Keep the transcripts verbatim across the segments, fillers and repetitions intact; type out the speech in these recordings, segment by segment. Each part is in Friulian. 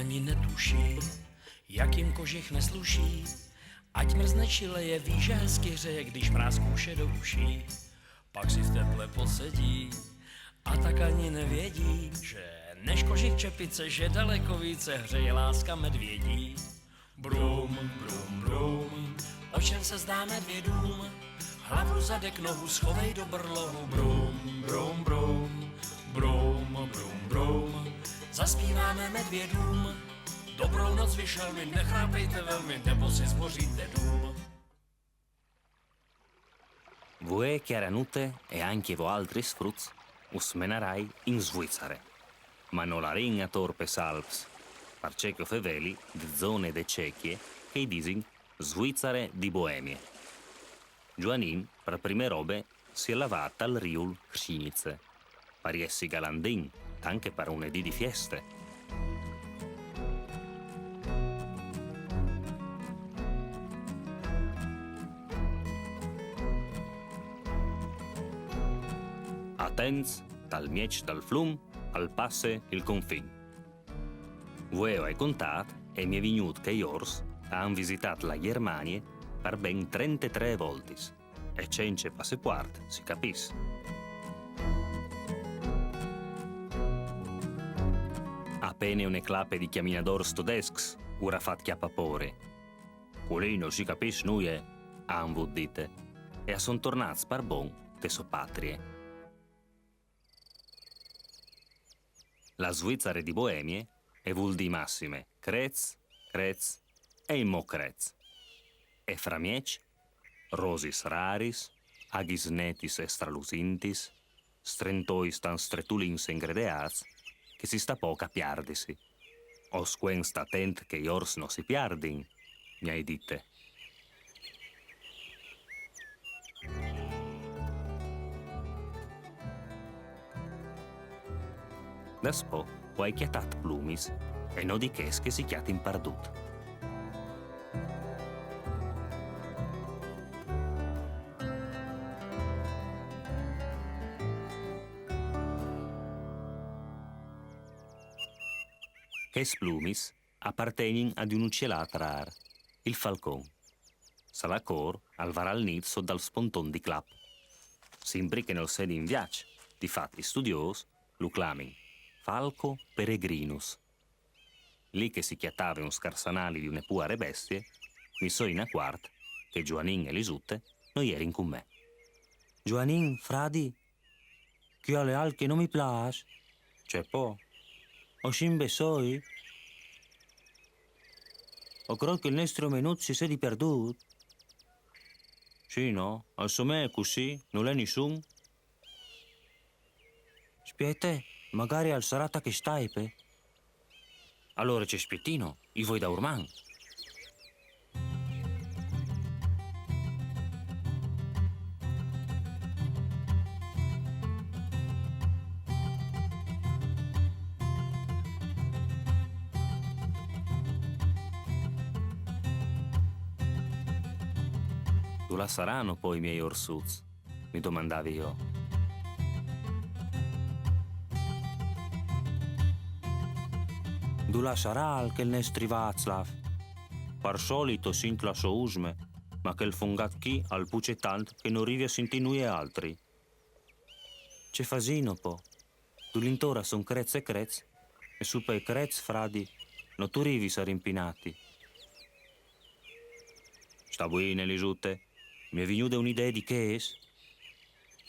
Ani netuší, jak jim kožich nesluší. Ať mrzne či leje, ví, že hezky hřeje, když mráz kouše do uší. Pak si v teple posedí a tak ani nevědí, že než kožich čepice, že daleko více hřeje láska medvědí. Brum, brum, brum, o čem se zdá medvědům? Hlavu, zadek, nohu schovej do brlohu. Brum, brum, brum, brum, brum, brum, zaspíváme medvědům. Dobrou noc, vy šelmy, nechrápejte velmi, nebo si zboříte dům. Vuê, cjare nute, e ancje voaltris fruts us menarai in Svuizare. Ma no larìn ator pes Alps, parcè che o feveli de zone de Cechie che i disin Svuizare di Boemie. Giuanin, par prime robe, si è lavât al riul Crinice, par jessi galandin, tant che par une dì di fieste. Atents, tal mieç dal flum al passe il confin. Vuê o ai contât e mi è vignût che i ors a àn visitât la Gjermanie par ben trentetrê voltis, e cence passepuart, si capìs. A pene une clape di cjaminadôrs todescs ur à fat cjapâ pôre. Culì no si capìs nuie, a àn vût dite, e a son tornâts par bon te sô patrie. La Svuizare di Boemie e vûl dî massime crets, crets e inmò crets. E framieç, rosis raris, aghis netis e stralusintis, strentôis tant stretulins e ingredeâts, che si sta pôc a piardisi. O scuen stâ atent che i ors no si piardin, mi ai dite. Daspò o ai cjatât plumis, e no di chês che si cjatin pardut. Chês plumis a partegnin a di un ucielât râr, il falcon. Salacor al varà il nît sot dal sponton di clap. Simpri che nol sedi in viaç, di fat i studiôs lu clamin Falco peregrinus. Li che si cjatave un scarsanali di une puare bestie, mi soi inacuart che Giuanin e Lisute no jerin cun me. Giuanin, fradi, chi al è alc che no mi plâs? Ce po? O sin bessôi? O crôt che il nestri omenut si sedi pierdût. Sì, no? Al somee cussì, nol è nissun. Spiete, magari al sarà ta chê staipe. Alore ce spietìno, i voi daurman. Dulà sarano po i miei orsuts? Mi domandavi jo. Dulà sarà chel nestri Václav? Par solit o sint la sô usme, ma chel fongat chi al puce tant che no rivi a sintî nuie altri. Ce fasìno po? Dulintor a son crets e crets, e su pai crets, fradi, no tu rivis a rimpinâti. Sta buine, Lisute, mi è vignude une idee di chês.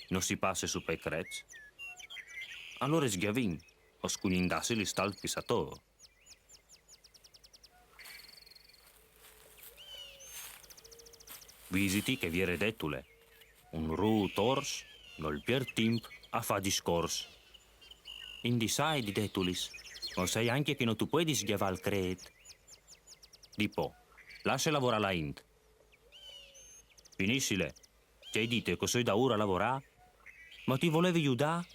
No si passe su pai crets? Alore sgjavìn, o scugnindàsili stalpis ator. Visiti che viere Detule. Un rût ors nol piert timp a fâ discors. Indi sai di detulis, ma o sai ancje che no tu puedis sgjavâ il crêt. Di po, lasse lavorâ la int. Finissile, ti ai dite che o soi daûr a lavorâ, ma ti volevi judâ?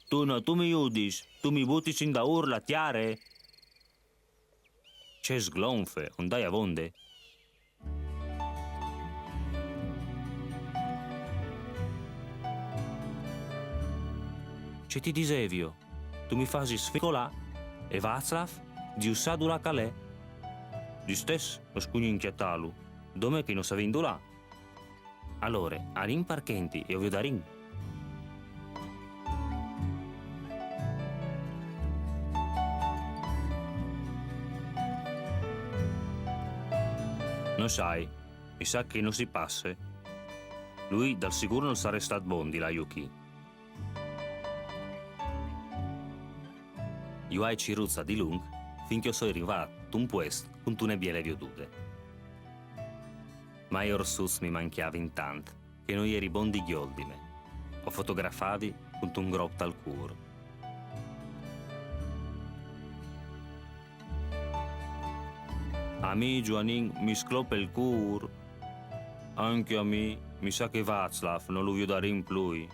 Tu no tu mi judis, tu mi butis indaûr la tiare. Ce sglonfe, o 'nd ai avonde. Ce ti disevio, tu mi fasis sfricolâ e Václav Diu sa dulà ch'al è? Distès no scugnin cjatàlu, dome che no savìn dulà. Alore, anìn par chenti e o viodarìn. No sai, mi sa che no si passe. Lui dal sigûr nol sarès stât bon di lâ jù chi. Ju ai cirûts a dilunc fin che o soi rivât tun puest cuntune biele viodude. Ma i orsûts mi mancjavin tant che no jeri bon di gjoldime. O fotografavi cuntun grop tal cûr. A mi, Zuanin, mi sclope il cûr. Ancje a mi, mi sa che Václav no lu viodarìn plui.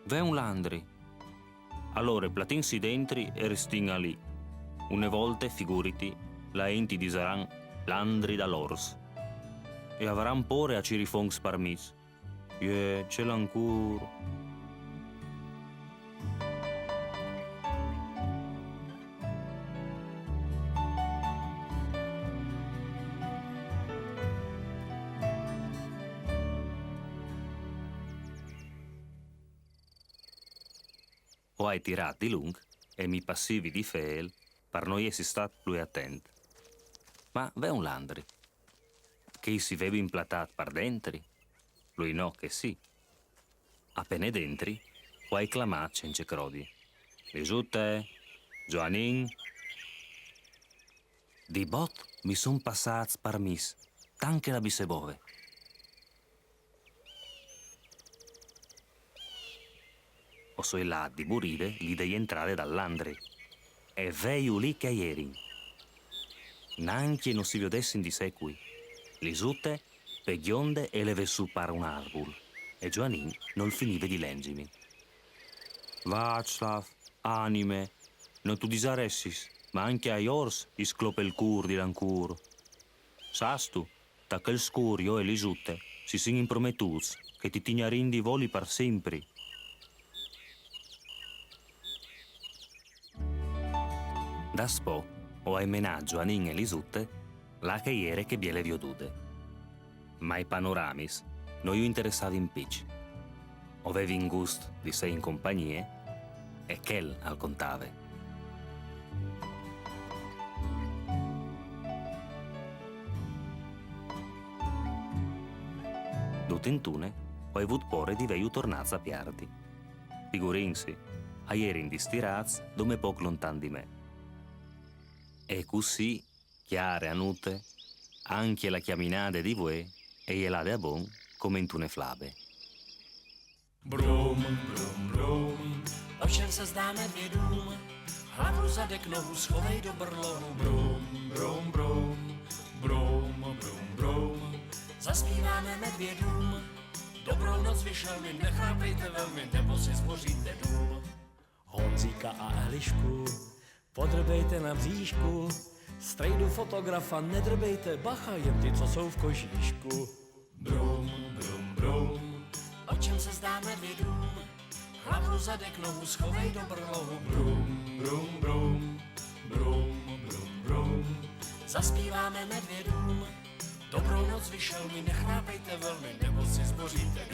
Ve un landri. Alore, platìnsi dentri e restìn alì. Une volte, figuriti, la int i disaran landri dal ors. E a varan pôre a cirî foncs par mis. Jê, ce lancûr. O ai tirât dilunc e mi passivi di fêl par no jessi stât plui atent. Ma ve un landri. Che i si vevin platât par dentri? Plui no che sì. A pene dentri, o ai clamât cence crodi: Lisute, Zuanin. Di bot mi son passâts par mis, tant che la bisse bove. O soi lât di buride li de jentrade dal landri. E vêju li che a jerin. Nancje no si viodessin di secui. Lisute, pe gjonde e leve sù par un arbul. E Zuanin nol finive di lenzimi. Václav, anime, no tu disaressis, ma ancje ai ors i sclope il cûr di lancûr. Sâstu, ta chel scûr jo e Lisute si sin imprometûts che ti tignarìn di voli par simpri. Daspò o ai menât Zuanin e Lisute là che e jere chê biele viodude. Ma i panoramis no ju interessavin piç. O vevin gust di sei in compagnie e chel al contave. Dut intune o ai vût pôre di vêju tornâts a piardi. Figurìnsi, a jerin distirâts dome pôc lontan di me. E cussì, cjare a nute, ancje la cjaminade di vuê e je lade a bon come intune flabe. Brum, brum, brum, o čem se zdá medvědům? Hlavu, zadek, nohu schovej do brlohu. Brum, brum, brum, brum, brum, brum. Zaspíváme medvědům. Dobrou noc vyšel mi, nechápejte velmi, nebo si zboříte dům. Honzíka a Elišku, podrbejte na bříšku. Strejdu fotografa nedrbejte, bacha, jen ty, co jsou v kožíšku. Brum, brum, brum. O čem se zdá medvědům? Hlavu, zadek, nohu schovej do brlohu. Brum, brum, brum. Brum, brum, brum. Zaspíváme medvědům. Dobrou noc vyšel mi, nechrápejte velmi, nebo si zboříte